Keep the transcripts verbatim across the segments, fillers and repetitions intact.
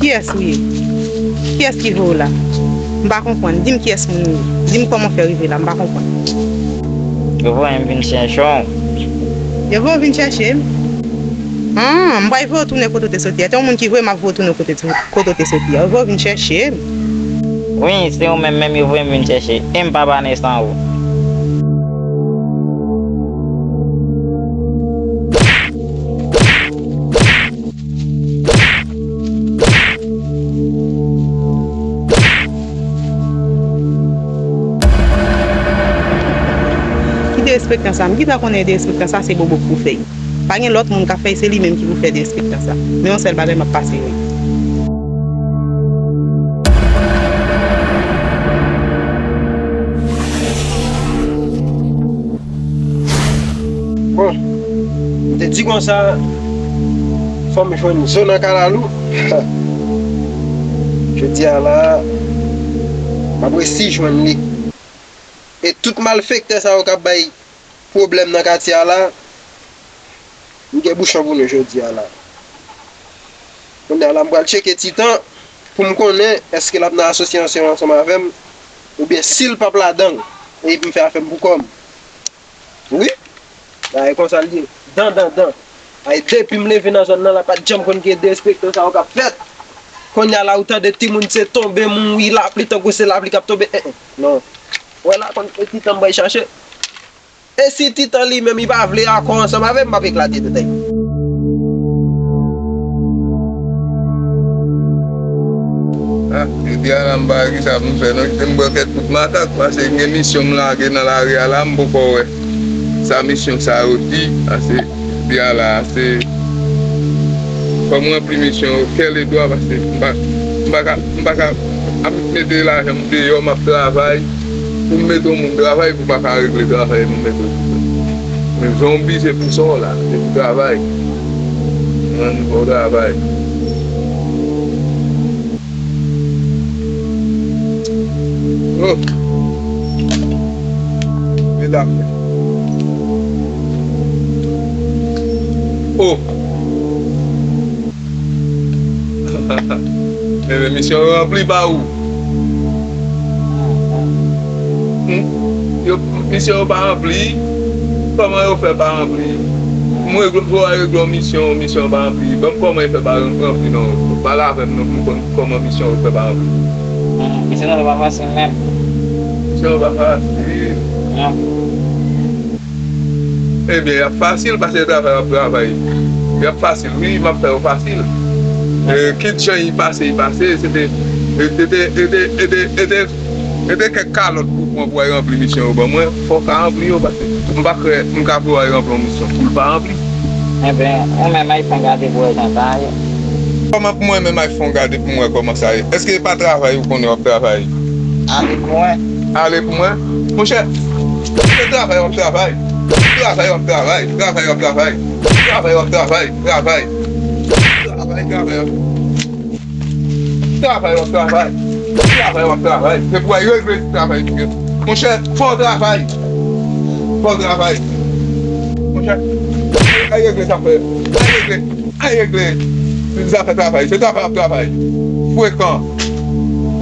Kiyès ou ye? Kiyès ki voye w la? M pa konprann. Di m kiyès moun ou ye. Di m kòman w fè rive la. M pa konprann. Yo voye m vin chèche w. Yo voye w vin chèche m? An, m pral voye w tounen kote w te soti a. Te yon moun ki voye m ap voye w tounen kote, kote w te soti a. Yo voye w vin chèche m? Wi, se ou menm, menm yo voye m vin chèche. E m pa pa nan san ou. Ki derespektan sa? M gentan konnen derespektan sa se bobo k pou fè l. Pa gen lòt moun k ap fè l, se li menm ki pou fè derespektan sa. Men yon sèl bagay m ap pase wi. Bon, m te di konsa, fò m jwenn zo nan kalalou. Jodi a la, m ap resi jwenn li. E tout malfektè sa yo k ap bay pwoblèm nan katye a la, m gen bouchon pou nou jodi a la. Kounye a la, m pral tcheke Titan pou m konnen èske l ap nan asosyasyon ansanm avè m, oubyen si l p ap ladan l, epi m fè afè m pou kò m. Wi, bagay konsa l ye. Dan, dan, dan. Ay, depi m leve nan zòn nan, la pa t janm konn gen derespektan sa yo k ap fèt. Kounye a la, ou tande timoun se tonbe, mouri, lapli, tankou se lapli k ap tonbe. Eh, eh, non. Wè la, konn e Titan m bay chache. E si Titan li menm, li pa vle akò ansanm avè m, m ap eklate tèt li. Ah, epi a la m pa wè kisa pou m fè non, kite m bwè kèk kout makak, paske gen misyon m lage nan lari a la, m poko wè sa misyon sa yo di, paske epi a la, se fò m ranpli misyon yo kèl e dwa, paske m pa, m pa ka, m pa ka ap mete lajan m deyò, m ap travay, pou m mete yon moun travay, pou m pa ka regle travay, m mete yon moun. Men zonbi se pou sa w la, se pou travay. Mwen, fò w travay. Oh. Medam. Oh. Ebyen, misyon yo ranpli pa ou. Hmm? Yo, misyon yo pa ranpli. Kòman yo fè pa ranpli? Mwen, fò a regle yon misyon, misyon yo pa ranpli. Ban m kòman yo fè pa ranpli, non. Pale avè m, non, pou m konn kòman misyon yo fè pa ranpli. Hmm, misyon yo pa fasil menm. Misyon yo pa fasil. Non. Ebyen, y ap fasil, paske se travay w ap travay. Y ap fasil, wi, m ap fè yo fasil. E, kit jan y pase, y pase, se te, e, te, te, e, te, e, te, e, te, e, te kèk kalòt pou pran pou al ranpli misyon yo ban mwen. Fò w ka ranpli yo, paske m pa kwè m ka pou al ranpli yon misyon pou l pa ranpli. Ebyen, ou menm, al fè yon gade pou wè jan sa ye. Kòman pou mwen menm, al fè yon gade pou m wè kòman sa ye? Èske e pa travay ou konnen w ap travay? Ale pou mwen. Ale pou mwen? Monchè, se travay w ap travay. Travay w ap travay. Travay w ap travay. Travay w ap travay. Travay. Travay, travay w ap. Travay w ap travay. Travay w ap travay. Se pou w al regle travay tou. Monchè, fò w travay. Fò w travay. Monchè, al regle zafè. Al regle. Al regle zafè travay. Se travay w ap travay. Frekan.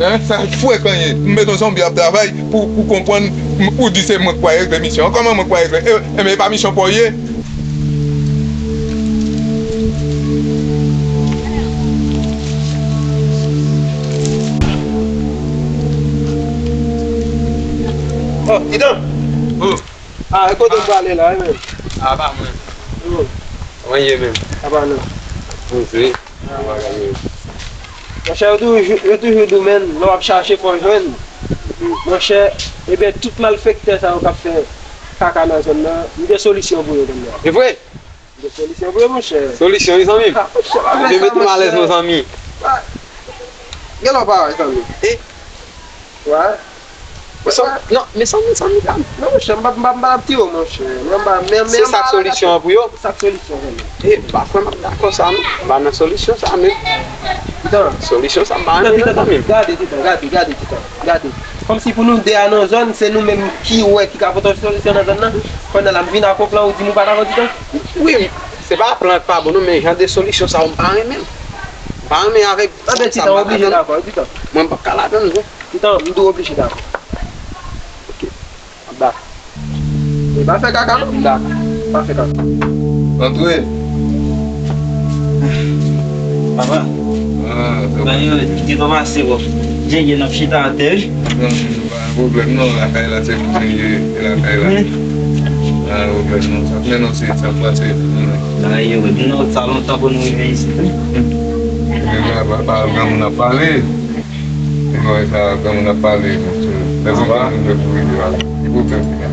Hein? Sa frekan ye. M met yon zonbi ap travay pou, pou konprann, ou di se mwen k pral regle misyon an. Kòman mwen k pral regle? E, e, men e pa misyon pa w ye? Oh, Titan! Oh. Ah, e kote w prale la, wi, menm? Ah, pa mwen. Oh. Kòman ye menm? Apa non. Poze. Monchè, yo toujou, yo toujou di w, menm, lè w ap chache, fò w jwenn. Monchè, ebyen, tout malfektè sa yo k ap fè kaka nan zòn nan, m gen solisyon pou yo kounye a. Se vre? M gen solisyon pou yo, monchè. Solisyon, wi, zanmi m. Ah, monchè, pa fè sa, monchè. Ou te mete m alèz, mon zanmi. Ah. Gen lè w pa wè, zanmi. E? Wè. Mesanmi, non, mesanmi, zanmi pa m. Non, monchè, m pa, m pa, m pa ap tire w, monchè. Men m pa, men, men se m sa pa k solisyon an pou yo? Sa k solisyon, zanmi. E, m pa kwè m ap dakò sa, non. M pa nan solisyon sa, menm. Titan. Solisyon sa, m pa renmen, non, zanmi m. Gade, Titan, gade, gade, Titan, gade. Kòmsi pou nou de a nan zòn, se nou menm ki wè ki ka pote yon solisyon nan zòn nan. Pandan la, m vin ak yon plan, ou di m ou pa dakò, Titan? Wi, se pa plan k pa bon, non, men jan de solisyon sa, m pa renmen l. Pa renmen avèk. Anben, Titan, m oblije dakò, wi, Titan. Mwen, m p ap ka ladann, vre. Titan, m tou oblije dakò. Ok. M ap dakò. E pa fè kaka, non, m dakò. Pa fè kaka. Antre. Papa. Ah, sa va. Yo, ki pa pase, bò. Djenge, n ap chita atè, wi. Non, pa gen pwoblèm, non. Lakay la, se pou nou ye, se lakay la. Pa gen pwoblèm, non. Sa fè non, se sa pase. Ay, yo, nou sa lontan pou nou rive isit, wi. Men, pa, pa, pa, granmoun ap pale. Se konsa granmoun ap pale, mesye. Lè bon granmoun fè pou rive la. Ki pwoblèm ki gen?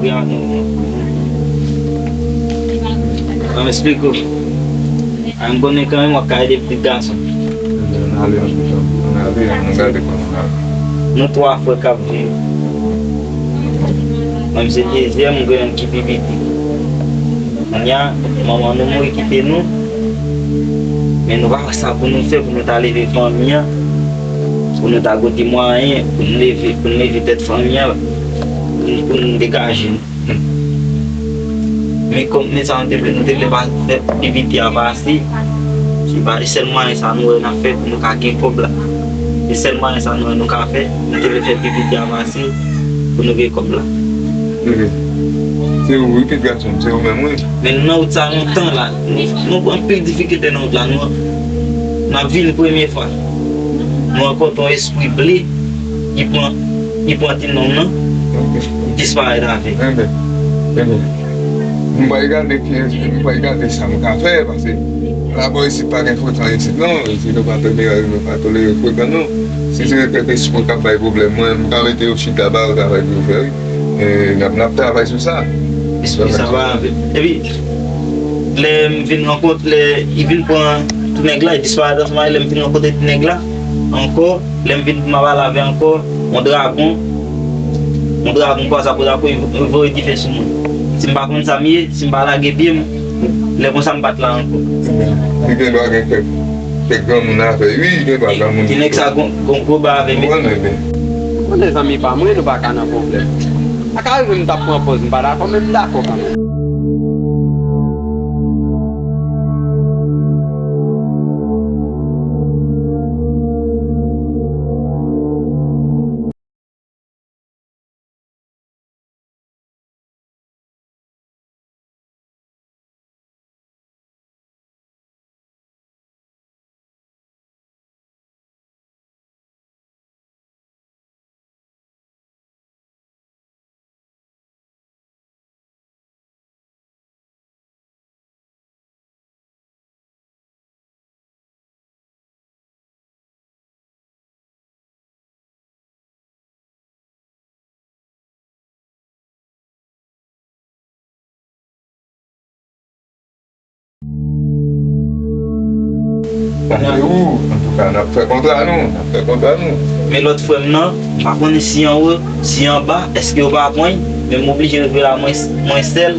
Wi, a nou. An m esplike w. A m konnen kanmenm w ap ka ede pitit gason. Ann ale, ann ale, ann ale, ann gade kòman n ale. Nou twa frè k ap viv. Mwen m se dezyèm, m gen youn ki pi piti. Kounye a, manman nou mouri kite nou. Men nou pa wè sa pou nou fè pou nou ta leve fanmi an, pou nou ta goute mwayen, pou nou leve, pou nou leve tèt fanmi an, pou nou, pou nou degaje nou. Men kòm, men sa nou te vle, nou te vle pa fè pi piti a pase. Se pa, se sèl mwayen sa nou wè n ap fè pou nou ka gen kòb la. Se sèl mwayen sa nou wè nou ka fè, nou te vle fè pi piti a pase pou nou gen kòb la. Ok. Se ou wi, pitit gason m, se ou menm wi. Men nou nan wout sa lontan la. Nou, nou pran anpil difikilte nan wout la. Nou, n ap vini premye fwa. Nou rankontre yon espri ble ki pran, ki pran ti nonm nan, li disparèt avè l. Enben, enben. M pral gade ki, m pral gade sa m ka fè, paske labò isit pa gen frekan isit non. Isit nou pa tolere, nou pa tolere frekan non. Si se kèk espri k ap bay pwoblèm, mwen, m ka mete yo chita ba yo travay pou yo fè, wi. E, n ap, n ap travay sou sa. Espri sa pa anpil. Epi, lè m vin rankontre, lè li vin pran ti nèg la, li disparèt ansanm avè l, lè m vin rankontre ti nèg la ankò, lè m vin pou m ap pale avè l ankò, yon dragon, yon dragon kwaze ak yon dragon, li voye dife sou mwen. Si m pa konn sa m ye, si m pa lage pye m, lè konsa m pa t la ankò. Li gen dwa gen kèk, kèk granmoun avè l, wi, li gen dwa granmoun. Ti nèg sa gon, gon gwo ba avè m. Ou konnen, men. Ou konnen zanmi pa m, wi, nou pa ka nan pwoblèm. Sa ka rive m t ap pran pòz, m pa dakò, men m dakò kanmenm. Sa se ou, antouka, n ap fè kontra nou, n ap fè kontra nou. Men lòt frè m nan, m pa konnen si anwo, si anba, èske yo pa pran l, men m oblije rive la, mwen, mwen sèl.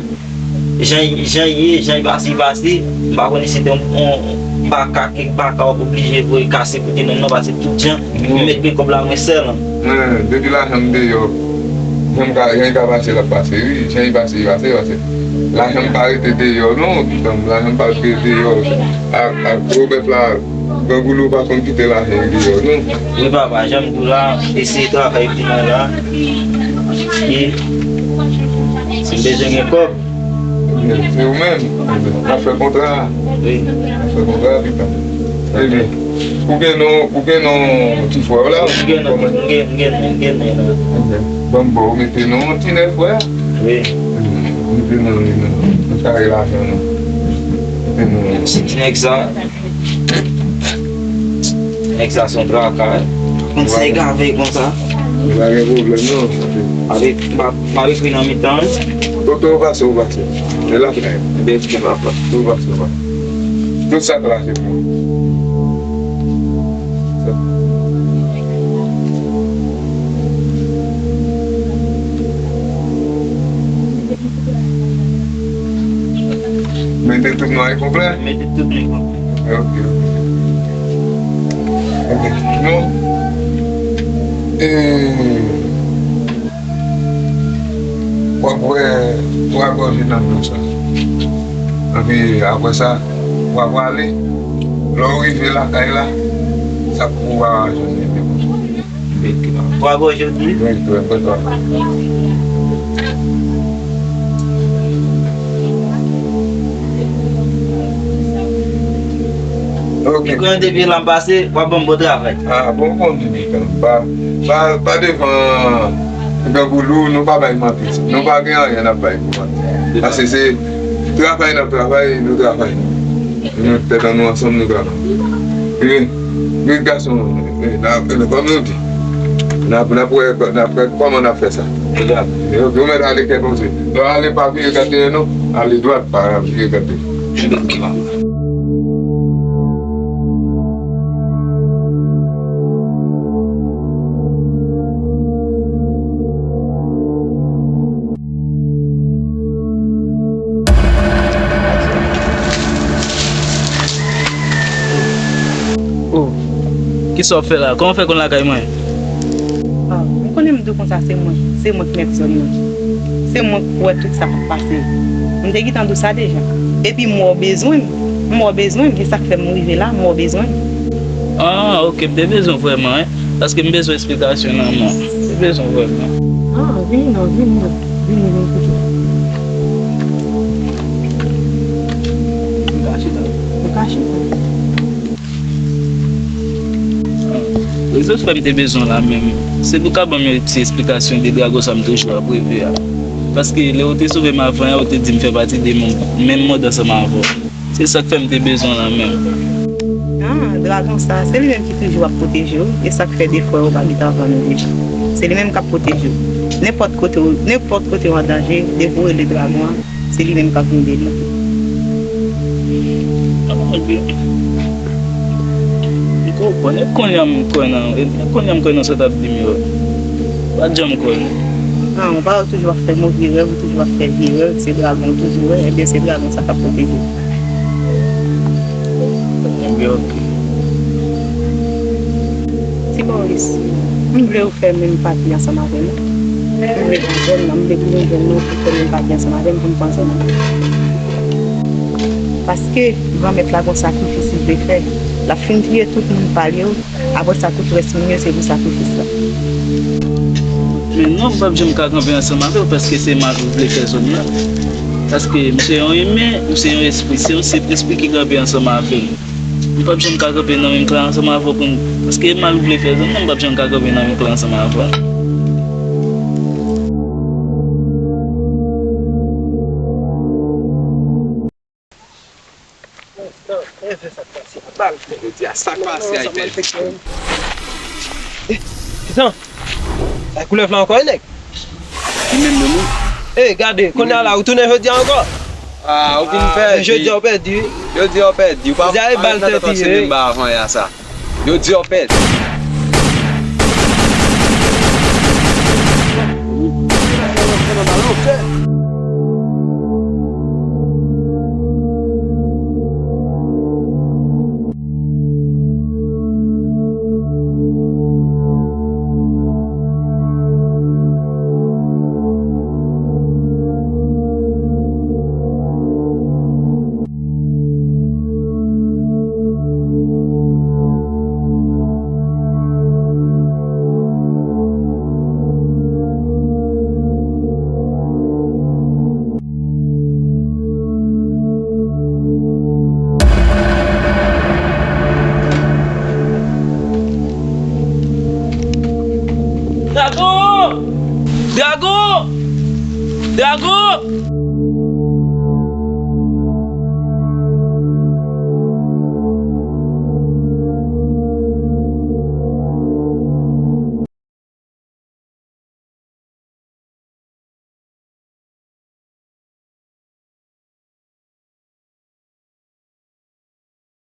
Jan, jan l ye, jan l pase, l pase, m pa konnen si se te yon, yon baka, kèk baka w ap oblije voye kase pou ti nonm nan, paske tout jan, m mèt gen kòb la, mwen sèl. Mwen, depi lajan m deyò, jan m ka, jan l ka pase, l ap pase, wi. Jan l pase, l pase, pase. Lajan m pa rete deyò, non, pitan m, lajan m pa rete deyò. Ak, ak gwo bèf la, grangoulou pa konn kite lajan l deyò, non. Wi, papa, jan m di w la, eseye travay pou mwen la. E, si m bezwen gen kòb, Se ou menm. N ap fè kontra a. Wi. N ap fè kontra a, pitan. Ebyen, ou gen non, ou gen non ti frè w la? M gen non, m gen, m gen, m gen non. Ebyen, ban m ba w mete non ti nèg frè a. Wi. Mete non li non. Nou kare lajan nou. Mete non. Se ti nèg sa. Nèg sa se yon traka, wi. Konn sa e gave konsa. Pa gen pwoblèm, non. Avèk, m ap, m ap ekri nan mitan, wi. Kote w pase, w pase. Se la fè. Bèl ti papa. Ou pase, ou pase. Tout sa k la se pou ou. Mete tout non e konplè? Mete tout non e konplè. Ok, ok. Ok. Non. E, w ap bwè twa gòje nan dlo sa. Epi apre sa, w ap rale. Lè w rive lakay la, sa pou w pa jwenn li. Twa bò jodi? Wi, twa bò. Ok. Kòm depi lan pase, w ap ban m bon travay. Ah, bon, bon, bon, bon. Pa, pa, pa devan Grangou Lou, nou pa bay manti. Nou pa gen anyen n ap bay pou manti. Paske se travay n ap travay, nou travay. Nou met tèt an nou ansanm, nou travay. Wi, wi, gason, wi, n ap, n ap, kòm nou di, n ap, n ap wè, n ap wè kòman n ap fè sa. Yo, yo mèt ale kè poze. Lè w ale pa vire gade non, ale dwat, pa vire gade. Oh, kisa w ap fè la? Kòman w fè konn lakay mwen? Ah, ou konnen m di w konsa se mwen, se mwen k mèt zòn nan. Se mwen k wè tout sa k ap pase. M te gentan di w sa deja. Epi m wè w bezwen m. M wè w bezwen m, e sa k fè m rive la, m wè w bezwen m. Ah, ok, m te bezwen w vrèman, wi. Paske m bezwen esplikasyon nan men w. M te bezwen w vrèman. Ah, vini non, vini non. Vini, vini kote. Ou ka chita. Ou ka chita. Rezon k fè m te bezwen w la menm, se pou w ka ban m yon ti esplikasyon de dragon sa m toujou ap reve a. Paske lè w te sove m avan an, ou te di m fè pati de menm, menm mond ansanm avè w. Se sa k fè m te bezwen w la menm. Ah, dragon sa, se li menm ki toujou ap pwoteje w. E sa k fè de fwa yo pa gentan vann ou deja. Se li menm k ap pwoteje w. Nenpòt kote w, nenpòt kote w an danje, depi w rele dragon an, se li menm k ap vin deli w. Ah, ok. M konprann. E kounye a m kwè nan, e kounye a m kwè nan sa w t ap di m yo. Pa t janm kwè non. Ah, ou pa wè w toujou ap fè move rèv, ou toujou ap fè vye rèv, se dragon ou toujou wè, ebyen se dragon sa k ap pwoteje w. Ebyen, ok. Ti Moris, m vle w fè menm pati ansanm avè m. M vle pran zòn nan, m vle pou nou jwenn nou pou fè menm pati ansanm avè m, pou m pran zòn nan. Paske granmèt la gon sakrifis li vle fè. L ap fin touye tout moun pa l yo. Apre sa, tout rès moun yo, se pou sakrifis la. Men non, m p ap janm ka kanpe ansanm avè w, paske se mal ou vle fè zòn nan. Paske m se yon imen, ou se yon espri, se yon senp espri ki kanpe ansanm avè m. M p ap janm ka kanpe nan menm klan ansanm avè w pou n, paske e mal ou vle fè zòn nan, m p ap janm ka kanpe nan menm klan ansanm avè w. Jodi a, sa k pase a, Ipèdi? Kijan? Sa koulèv la ankò, nèg? Li menm menm, wi. Ey, gade, kounye a la, ou tounen jodi a ankò? Ah, ou vin pèdi. Jodi a ou pèdi, wi. Jodi a ou pèdi. Ou pa, jodi a e bal tèt li ye. Menm ba avan yè sa. Jodi a ou pèdi.